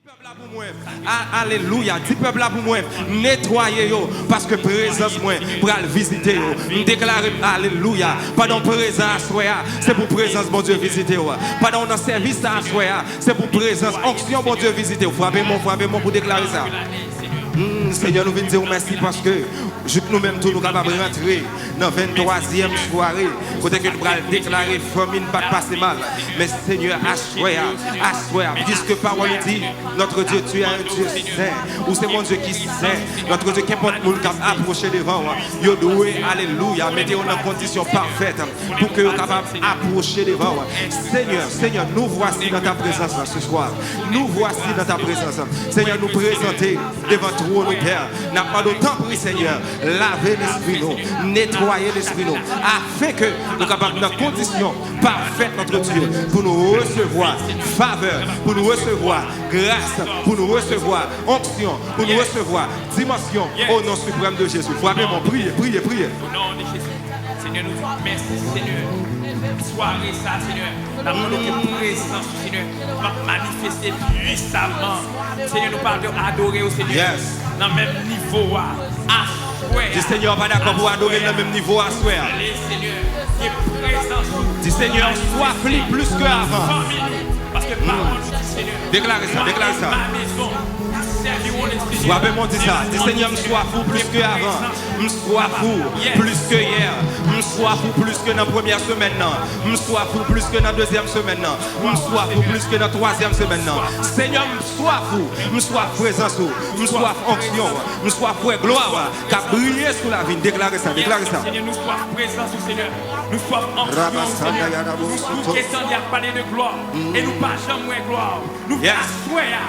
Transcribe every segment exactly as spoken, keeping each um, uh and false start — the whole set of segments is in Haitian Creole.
Pèp la pou mwen. A- Alelouya. Di pèp la pou mwen. Netwaye yo, paske prezans mwen pral vizite yo. M deklare, alelouya. Pandan w prezan aswè a, se pou prezans Bondye vizite w. Pandan w nan sèvis sa aswè a, se pou prezans, onksyon Bondye vizite w. Frape men w, frape men w pou deklare sa. Hmm, Senyè, nou vin di w mèsi paske jouk nou menm tou nou kapab rantre nan venntwazyèm sware, kote ke nou pral deklare fanmi n pa t pase mal. Men Senyè, aswè a, aswè a, piske pawòl ou di, notre Dieu, tu es un Dieu saint. Ou se Bondye ki sen. Notre Dieu, kenpòt moun k ap apwoche devan w, yo dwe, alelouya, mete yo nan kondisyon pafèt pou ke yo kapab apwoche devan w. Senyè, Senyè, nous voici dans ta présence ce soir. Nous voici dans ta présence. Senyè, nou prezante devan twòn ou, Pè. N ap mande w, tanpri, Senyè, lave lespri nou, netwaye lespri nou, afenke nou kapab nan kondisyon pafèt, notre Dieu, pou nou resevwa favè, pou nou resevwa gras, pou nou resevwa onksyon, pou nou resevwa dimansyon, o non siprèm de Jezi. Frape men w, priye, priye, priye. O non de Jezi. Senyè, nou di w mèsi, Senyè. Sware sa, Senyè, n ap mande w ke prezans ou, Senyè, ap manifeste pwisaman. Senyè, nou pa adore w, Senyè, nan menm nivo a. Aswè a, di Senyè w pa dakò pou w adore l nan menm nivo a aswè a. Vle, Senyè, ke prezans ou manifeste nan fanmi nou. Paske pawòl ou di, Senyè, deklare sa, deklare sa. Frape men w, di sa. Di, Senyè, m swaf ou plis ke avan. M swaf ou plis ke yè. M swaf ou plis ke nan premyè semèn nan. M swaf ou plis ke nan dezyèm semèn nan. M swaf ou plis ke nan twazyèm semèn nan. Senyè, m swaf ou. M swaf prezans ou. M swaf onksyon ou. M swaf wè glwa w k ap briye sou lavi n. Deklare sa, deklare sa. Senyè, nou swaf prezans ou, Senyè. Nou swaf onksyon ou, Senyè. Nou bouke tande y ap pale de glwa w, e nou pa janm wè glwa w. Nou vle aswè a,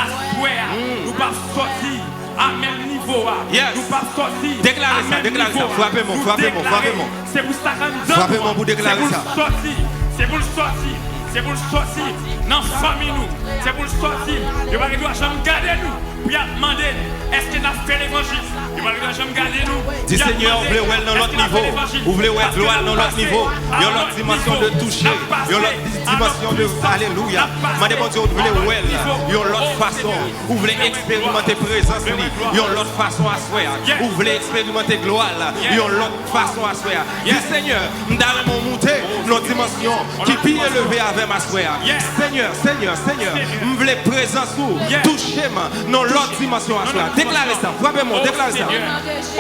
aswè a, nou p ap sòti a menm nivo a. Nou p ap sòti a menm nivo a. Deklare sa, deklare sa. Frape men w, frape men w, frape men w. Se pou sa k anndan nou an, se pou l sòti, se pou l sòti, se pou l sòti nan fanmi nou, se pou l sòti. Yo pa gen dwa janm gade nou pou y ap mande n èske n ap fè levanjil. Yo pa gen dwa janm gade nou. Di, Senyè, ou vle wè l nan lòt nivo. Ou vle wè glwa l nan lòt nivo. Yon lòt dimansyon de touche. Yon lòt di- dimansyon de, alelouya. Mande Bondye ou vle wè l yon lòt fason. Ou vle eksperimante prezans li yon lòt fason aswè a. Ou vle eksperimante glwa l yon lòt fason aswè a. Di, Senyè, m ta renmen w moute nan yon dimansyon ki pi elve avè m aswè a. Senyè, Senyè, Senyè, m vle prezans ou touche m nan yon lòt dimansyon aswè a. Deklare sa, frape men w, deklare sa.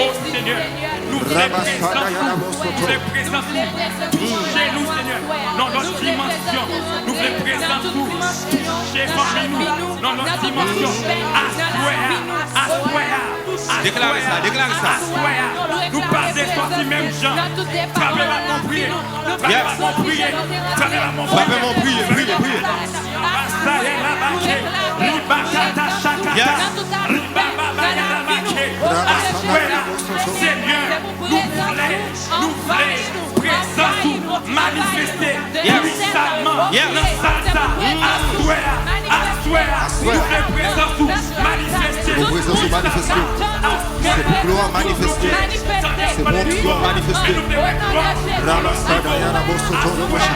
O Senyè, nou vle prezans ou, nou vle prezans ou touche nou, Senyè, nan yon lòt dimansyon. Nou vle prezans ou touche fanmi nou nan yon lòt dimansyon. Aswè a, aswè a. Deklare sa, deklare sa. Aswè a, nou pa vle sòti menm jan. Frape men w pou priye. Frape men w pou priye. Frape men w pou priye. Frape men w pou priye, priye, priye. Asayè labake, libakata chakata, libababa yalabake. Aswè a, Senyè, nou vle, nou vle prezans ou manifeste pwisaman nan sal sa. Aswè a, aswè a, nou vle prezans ou manifeste. Se pou prezans ou manifeste. Se pou glwa manifeste. Se pou onksyon manifeste. Ramasada yarabosoto roboshi.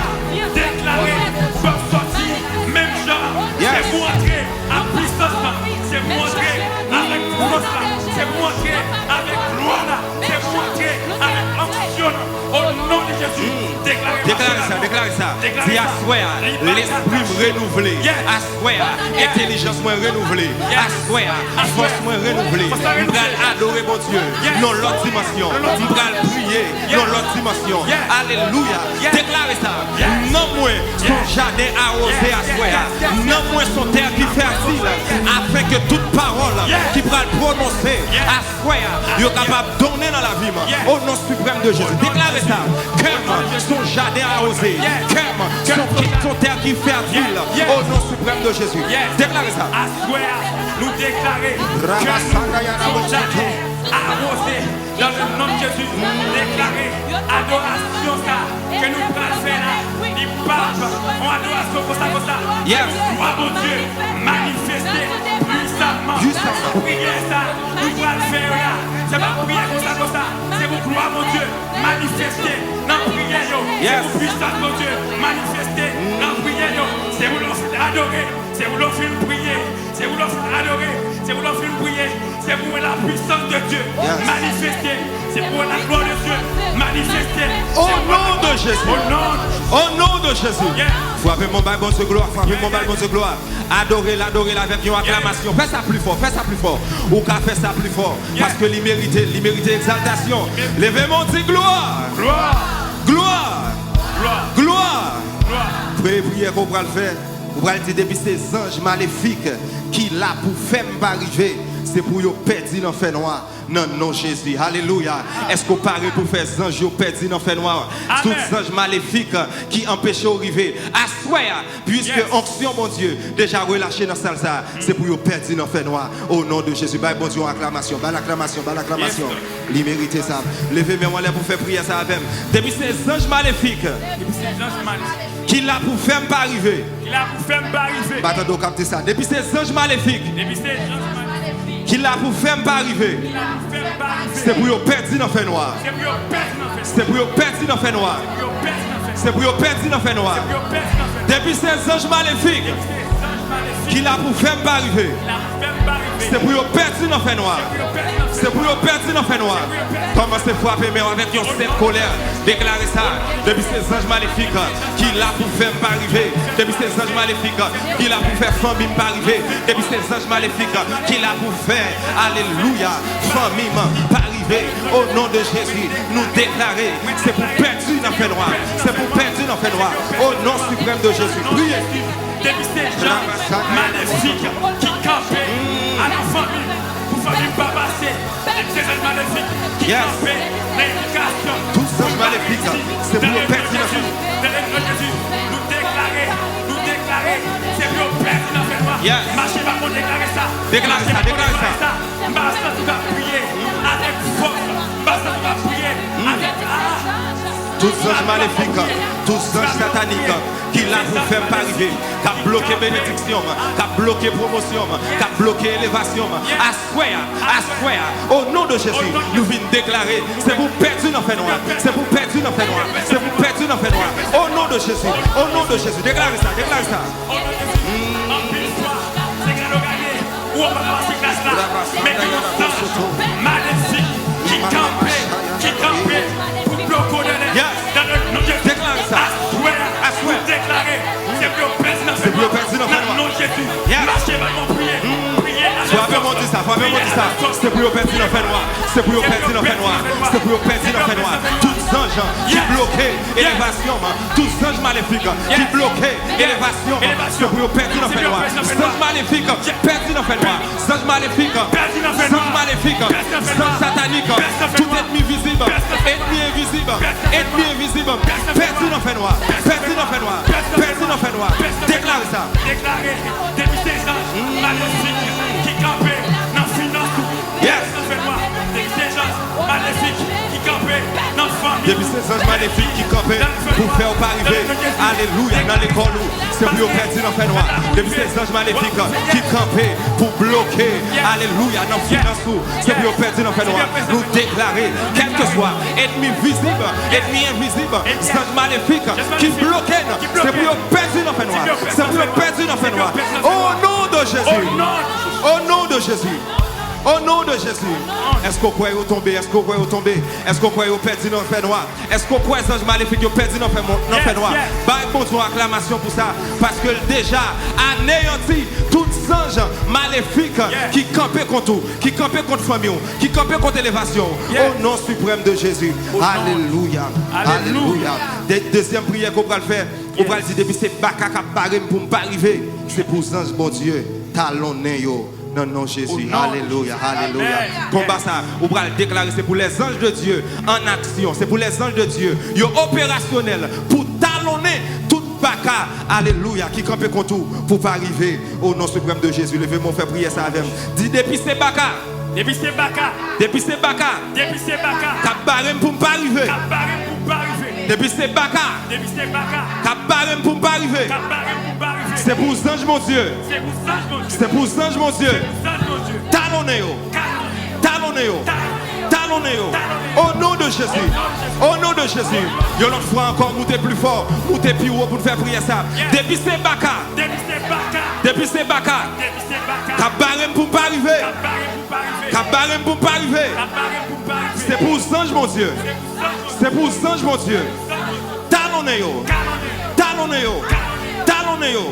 Deklare, p ap sòti menm jan. Se pou antre ak pwisans la. Se pou antre avèk fòs la. Se pou antre avèk glwa la. Se pou antre avèk onksyon la. O non de Jezi, deklare sa, deklare sa. Di, aswè a, lespri m renouvle. Aswè a, entèlijans mwen renouvle. Aswè a, fòs mwen renouvle. M pral adore Bondye nan lòt dimansyon. M pral priye nan lòt dimansyon. Alelouya. Deklare sa. Nanm mwen se yon jaden awoze aswè a. Nanm mwen se yon tè ki fètil, afenke tout pawòl ki pral pwononse aswè a, yo kapab donnen nan lavi m. O non siprèm de Jezi. Deklare sa. Kè m se yon jaden awoze. Kè m se yon ki- se yon tè ki fètil. O non siprèm de Jezi. Deklare sa. Aswè a, nou deklare kè nou se yon jaden awoze. Dans le nom de Jésus, deklare adorasyon sa ke nou pral fè la, li p ap yon adorasyon konsa konsa. Glwa Bondye manifeste pwisaman. Priyè sa nou pral fè yo la, se pa priyè konsa konsa. Se pou glwa Bondye manifeste nan priyè yo. Se pou pwisans Bondye manifeste nan priyè yo. Se pou lè w fin adore, se pou lè w fin priye, se pou Puissance de Dieu manifestée. C'est pour la gloire de Dieu manifestée. Au nom de Jésus. Au nom de Jésus. Frape men w, bay Bondye glwa, frape men w, bay Bondye glwa. Adore l, adore l avèk yon aklamasyon. Fè sa pli fò, fè sa pli fò. Ou ka fè sa pli fò. Paske li merite, li merite egzaltasyon. Leve men w, di glwa. Glwa. Glwa. Glwa. Premye priyè ke w pral fè, ou pral di, depi se zanj malefik ki la pou fè m pa rive, se pou yo pèdi nan fènwa. Nan non Jezi. Alelouya. Èske w pare pou fè zanj yo pèdi nan fènwa? Tout zanj malefik ki anpeche w rive. Aswè a, piske onksyon Bondye deja relache nan sal sa a, se pou yo pèdi nan fènwa. O non de Jezi. Bay Bondye yon aklamasyon. Bay l aklamasyon. Bay l aklamasyon. Li merite sa. Leve men w anlè pou fè priyè sa avè m. Depi se zanj malefik Depi se zanj malefik ki la pou fè m pa rive. Ki la pou fè m pa rive. M pa tande w k ap di sa. Depi se zanj malefik Depi se zanj malefik ki la pou fè m pa rive, ki la pou fè m pa rive. Se pou yo pèdi nan fènwa. Se pou yo pèdi nan fènwa. Se pou yo pèdi nan fènwa. Se pou yo pèdi nan fènwa. Se pou yo pèdi nan fènwa. Depi se zanj malefik Depi se zanj malefik ki la pou fè m pa rive. Ki la pou fè m pa rive. Se pou yo pèdi nan fènwa. Se pou yo pèdi nan fènwa. Se pou yo pèdi nan fènwa. Kòmanse frape men w avèk yon sèt kolè. Deklare sa. Depi se zanj malefik ki la pou fè m pa rive. Depi se zanj malefik ki la pou fè fanmi m pa rive. Depi se zanj malefik ki la pou fè, alelouya, fanmi m pa rive. O non de Jezi, nou deklare, se pou pèdi nan fènwa. Se pou pèdi nan fènwa. O non siprèm de Jezi, priye. Depi se zanj malefik ki kanpe a nan fanmi m, pou fanmi m pa pase. Depi se zanj malefik ki kanpe nan edikasyon m, tout zanj malefik, se pou yo pèdi nan fanmi m. Nan non Jezi, nou deklare, nou deklare, se pou yo pèdi nan fènwa. Mache pa konn deklare sa. Deklare sa, deklare sa. M pa santi w ka priye avèk fòs. M pa santi w ka priye avèk, ah. Tout zanj malefik, tout zanj satanik ki la pou fè m pa rive, k ap bloke benediksyon m, k ap bloke pwomosyon m, k ap bloke elevasyon m. Aswè a, aswè a, o non de Jezi, nou vin deklare, se pou pèdi nan fènwa, se pou pèdi nan fènwa, se pou pèdi nan fènwa. O non de Jezi, o non de Jezi, deklare sa, deklare sa. Anpil fwa, se gade w gade, ou pa ka pase klas la, men gen yon zanj malefik ki kanpe, ki kanpe pou bloke w nan lè. Nan non Jezi, aswè a, nou deklare, se pou yo pèdi nan fènwa. Nan non Jezi, mache ba mwen priye, priye avèk fòs. Frape men w di sa, frape men w di sa. Se pou yo pèdi nan fènwa. Se pou yo pèdi nan fènwa. Se pou yo pèdi nan fènwa. Tout zanj ki bloke elevasyon m, tout zanj malefik ki bloke elevasyon m, se pou yo pèdi nan fènwa. Zanj malefik, pèdi nan fènwa. Zanj malefik, zanj malefik, zanj satanik, tout ènmi vizib, ènmi envizib, ènmi envizib, pèdi nan fènwa, pèdi nan fènwa, pèdi nan fènwa. Deklare sa. Deklare, depi se zanj malefik ki kanpe nan finans ou, pèdi nan fènwa. Depi se zanj malefik ki kanpe nan fanmi. Depi se zanj malefik ki kanpe pou fè w pa rive, alelouya, nan lekòl ou, se pou yo pèdi nan fènwa. Depi se zanj malefik ki kanpe pou bloke, alelouya, nan finans ou, se pou yo pèdi nan fènwa. Nou deklare, kèlkeswa ènmi vizib, ènmi envizib, zanj malefik ki bloke n, se pou yo pèdi nan fènwa. Se pou yo pèdi nan fènwa. O non de Jezi. O non de Jezi. O non de Jezi. Èske w kwè yo tonbe? Èske w kwè yo tonbe? Èske w kwè yo pèdi nan fènwa? Èske w kwè zanj malefik yo pèdi nan fè-, nan fènwa? Bay Bondye yon aklamasyon pou sa, paske l deja aneyanti tout zanj malefik ki kanpe kont ou, ki kanpe kont fanmi w, ki kanpe kont elevasyon w. O non siprèm de Jezi. Alelouya. Alelouya. De-, dezyèm priyè ke w pral fè, ou pral di, depi se baka k ap bare m pou m pa rive, se pou zanj Bondye talonnen yo. Nan non Jezi. Alelouya, alelouya. Konba sa, ou pral deklare, se pou les anges de Dieu en action. Se pou les anges de Dieu yo operasyonèl pou talonnen tout baka, alelouya, ki kanpe kont ou pou pa rive. O non siprèm de Jezi, leve men w fè priyè sa avè m. Di, depi se baka. Depi se baka. Depi se baka. Depi se baka. K ap bare m pou m pa rive. K ap bare m pou m pa rive. Depi se baka. Depi se baka. K ap bare m pou m pa rive. K ap bare m pou m pa rive. Se pou zanj Bondye. Se pou zanj Bondye. Se pou zanj Bondye. Se pou zanj Bondye. Talonnen yo. Talonnen yo. Talonnen yo. Talonnen yo. O non de Jezi. O non de Jezi. Yon lòt fwa ankò, moute pli fò. Moute pi wo pou n fè priyè sa. Depi se baka. Depi se baka. Depi se baka. Depi se baka. K ap bare m pou m pa rive. K ap bare m pou m pa rive. K ap Bare m pou m pa rive. Se pou zanj Bondye. Se pou zanj Bondye. Talonnen yo. Talonnen yo. Talonnen yo.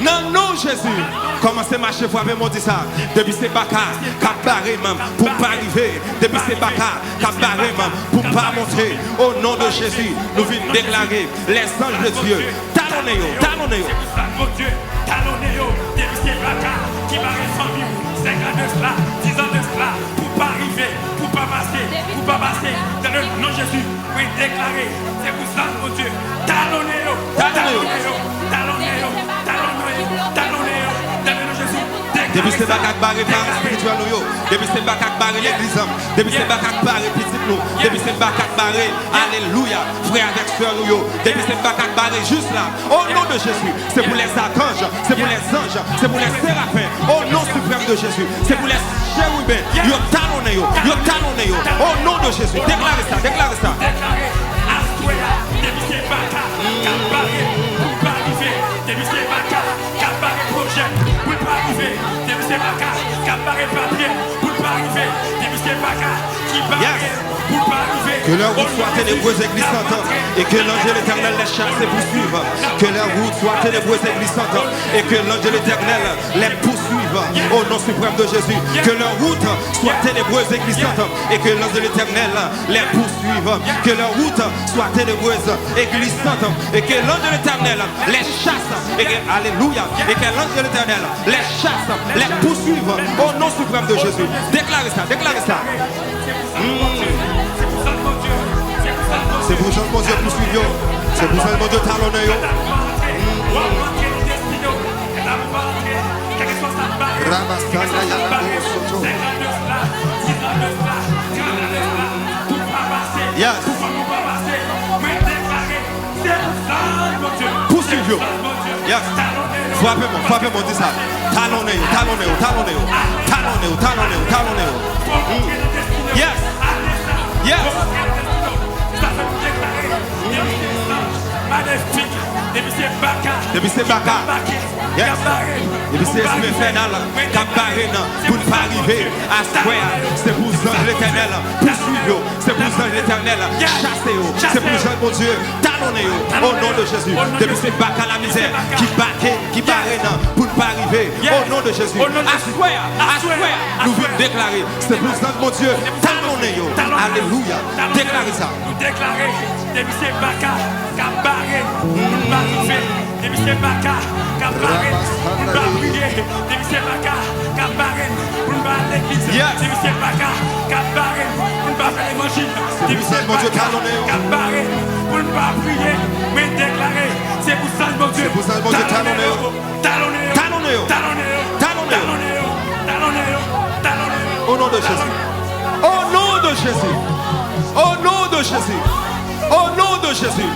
Nan non Jezi. Kòmanse mache, frape, m di sa. Depi se baka k ap bare m pou m pa rive. Depi se baka k ap bare m pou m pa monte. O non de Jezi, nou vin deklare, les anges de Dieu, talonnen yo, talonnen yo. Se pou zanj Bondye, talonnen yo. Depi se baka ki bare fanmi w, senk an de sla, diz an de sla, pou pa rive, pou pa pase, pou pa pase, dans le nom de Jésus, mwen deklare, se pou zanj Bondye, talonnen yo, talonnen yo, talonnen yo, talonnen yo, talonnen yo, dans le nom de Jésus, depi se baka k bare paran espirityèl nou yo, depi se baka k bare legliz an, depi se baka k bare pitit nou, depi se baka k bare, alelouya, frè avèk sè nou yo, depi se baka k bare jis la, o non de Jezi, se pou lèzakanj, se pou lèzanj, se pou lèserafen, o non siprèm de Jezi, se pou lècheriben, yo talonnen yo, yo talonnen yo, o non de Jezi, deklare sa, deklare sa. Deklare, astwè a, depi se baka k ap bare pou pa rive, depi se baka k ap bare pwojè pou l pa rive, depi se baka k ap bare papye pou l pa rive, depi se baka ki bare pou l pa rive. Que leur route soit ténébreuse et glissante, et que l'ange de l'Éternel les chasse et poursuive. Que leur route soit ténébreuse et glissante, et que l'ange de l'Éternel les poursuive. Au nom suprême de Jésus, que leur route soit ténébreuse et glissante, et que l'ange de l'Éternel les poursuive. Que leur route soit ténébreuse et glissante, et que l'ange de l'Éternel les chasse, et que, alléluia, et que l'ange de l'Éternel les chasse, les poursuive au nom suprême de Jésus. Déclarez ça, déclarez ça. Mm. Se pou zanj Bondye pouswiv yo. Se pou zanj Bondye talonnen yo. Mm. Rabasanda Yalabo Soto. Yes. Pouswiv yo. Yes. Frape mwen, frape mwen, di sa. Talonnen yo, talonnen yo, talonnen yo. Talonnen yo, talonnen yo, talonnen yo. Mm. Yes. Yes. Depi se baka. Yes. Depi se espri enfènal k ap bare n pou n pa rive. Aswè a, se pou zanj Letènèl pouswiv yo. Se pou zanj Letènèl chase yo. Se pou zanj Bondye talonnen yo. O non de Jezi. Depi se baka lamizè ki bake, ki bare n pou n pa rive. O non de Jezi. Aswè a, aswè a, nou vin deklare. Se pou zanj Bondye talonnen yo. Alelouya. Deklare sa. Nou deklare, depi se baka k ap bare n pou n pa rive. Depi se baka k ap bare n pou n pa priye. Depi se baka k ap bare n pou n pa al legliz. Yes. Depi se baka k ap bare n pou n pa fè levanjil. Depi se baka k ap bare n pou n pa priye. Mwen deklare, se pou zanj Bondye. Se pou zanj Bondye talonnen yo. Talonnen yo. Talonnen yo. Talonnen yo. Talonnen yo. Talonnen yo. Talonnen yo. Talonnen yo. O non de Jezi. O non de Jezi. O non de Jezi. O non de Jezi.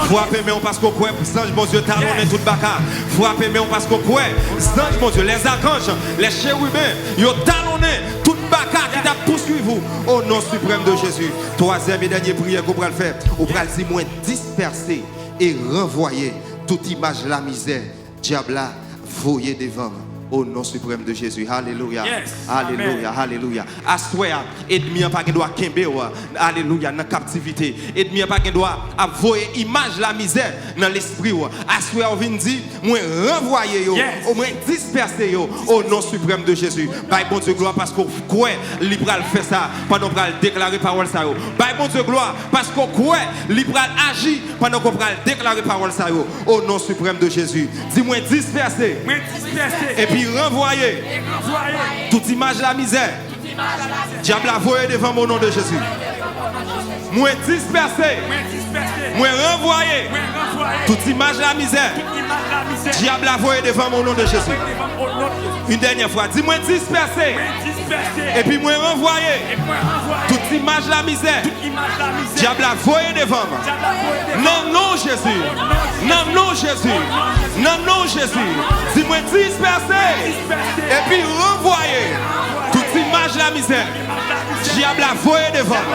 Frape men w paske w kwè zanj Bondye talonnen tout baka. Frape men w paske w kwè zanj Bondye, lèzakanj, lècheriben, yo talonnen tout baka ki t ap pouswiv ou. O non siprèm de Jezi. Twazyèm e dènye priyè ke w pral fè, ou pral di, mwen dispèse e ranvwaye tout imaj lamizè dyab la voye devan m. O non siprèm de Jezi. Alelouya. Yes. Alelouya. Amen. Alelouya. Aswè a, enmi an pa gen dwa kenbe w. Alelouya. Nan kaptivite. Enmi an pa gen dwa ap voye imaj lamizè nan lespri w. Aswè a, ou vin di, mwen ranvwaye yo. Yes. Ou mwen dispèse yo. O non siprèm de Jezi. Bay Bondye glwa paske w kwè li pral fè sa pandan w pral deklare pawòl sa yo. Bay Bondye glwa paske w kwè li pral aji pandan ke w pral deklare pawòl sa yo. O non siprèm de Jezi. Di, mwen dispèse. Mwen dispèse. Epi ranvwaye. E ranvwaye. Tout imaj lamizè. Tout imaj lamizè. Dyab la voye devan m o non de Jezi. Mwen dispèse. Mwen dispèse. Mwen ranvwaye. Mwen ranvwaye. Tout imaj lamizè. Tout imaj lamizè. Dyab la voye devan m o non de Jezi. Voye devan m o non de Jezi. Yon dènyè fwa. Di, mwen dispèse. Mwen dispèse. Epi mwen ranvwaye. Epi mwen ranvwaye. Tout imaj lamizè. Dyab la voye devan m. Nan non Jezi. Nan non Jezi. Nan non Jezi. Di, mwen dispèse. Epi ranvwaye tout imaj lamizè dyab la voye devan m.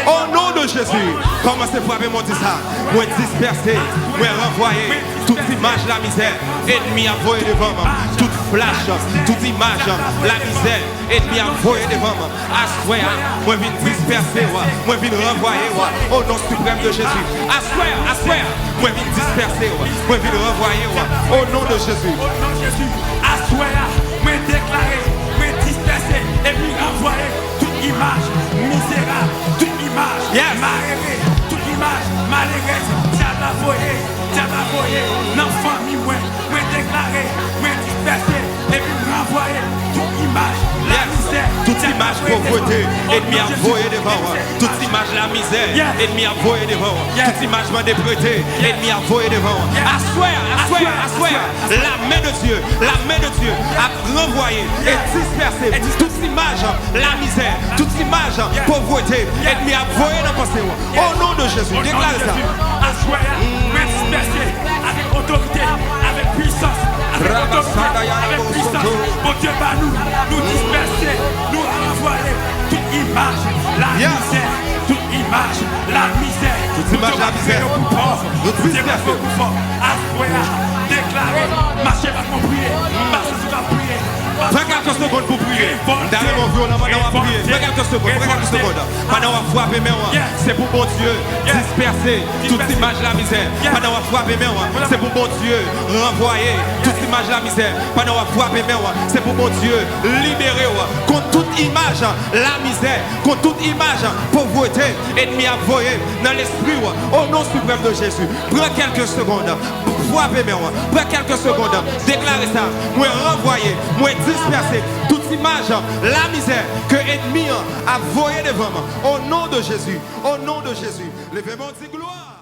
O non de Jezi. Kòmanse frape men w, di sa. Mwen dispèse. Mwen ranvwaye tout Imaj lamizè, ènmi ap voye devan m. Tout flach, tout imaj lamizè, ènmi ap voye devan m. Aswè a, mwen vin dispèse w, mwen vin ranvwaye w, o non siprèm de Jezi. Aswè a, aswè a, mwen vin dispèse w, mwen vin ranvwaye w, o non de Jezi. O non Jezi, aswè a, mwen deklare, mwen dispèse, epi ranvwaye tout imaj mizerab, tout imaj Yes. malere, tout imaj malerèz, dyab la voye, dyab la voye nan fanmi mwen. Mwen deklare, mwen dispèse, epi m ranvwaye tout imaj Yes. lamizè, Tout dyab la imaj voye devan povwete, mwen. O ènmi non ap Jezi, voye devan w. Tout imaj lamizè, Yes. ènmi ap voye devan w. Yes. Tout imaj mande prete, Yes. ènmi ap voye devan w. Yes. Aswè a, aswè a, Aswè a, aswè a, aswè a. Lame de Dye, lame de Dye ap ranvwaye e Yes. dispèse E dis- tout imaj lamizè, tout imaj Yes. povwete, Yes. ènmi ap voye nan panse w. Yes. O non de Jezi, O non de deklare sa. Jezi. Aswè a, mwen dispèse avèk otorite, avèk pwisans, avèk otorite, Rabasada ya avèk pwisans. Rabosoto. Bondye ba nou, nou dispèse, nou ranvwaye tout imaj Yes. lamizè, tout imaj lamizè. Tout imaj Bondye lamizè. Maltrete yo pou fò. Nou Bondye dispèse. Maltrete yo pou fò. Aswè a, deklare, mache pa konn priye, mache sou ka priye. Pran kèlke segonn pou priye. M ta renmen w nan pandan w ap priye. Pran kèlke segonn, pran kèlke segonn. Pandan w ap frape men w, Yes. se pou Bondye Yes. dispèse tout Dispèse. imaj lamizè. Yes. Pandan w ap frape men w, se pou Bondye ranvwaye tout imaj lamizè. Pandan w ap frape men w, se pou Bondye libere w kont tout imaj lamizè, kont tout imaj povwete ènmi ap voye nan lespri w. O non siprèm de Jezi, pran kèlke segonn. Frape men w. Pran kèlke segonn. Deklare sa. Mwen ranvwaye, mwen dispèse tout imaj lamizè ke ènmi an ap voye devan m. O non de Jezi. O non de Jezi. Leve men w, di glwa.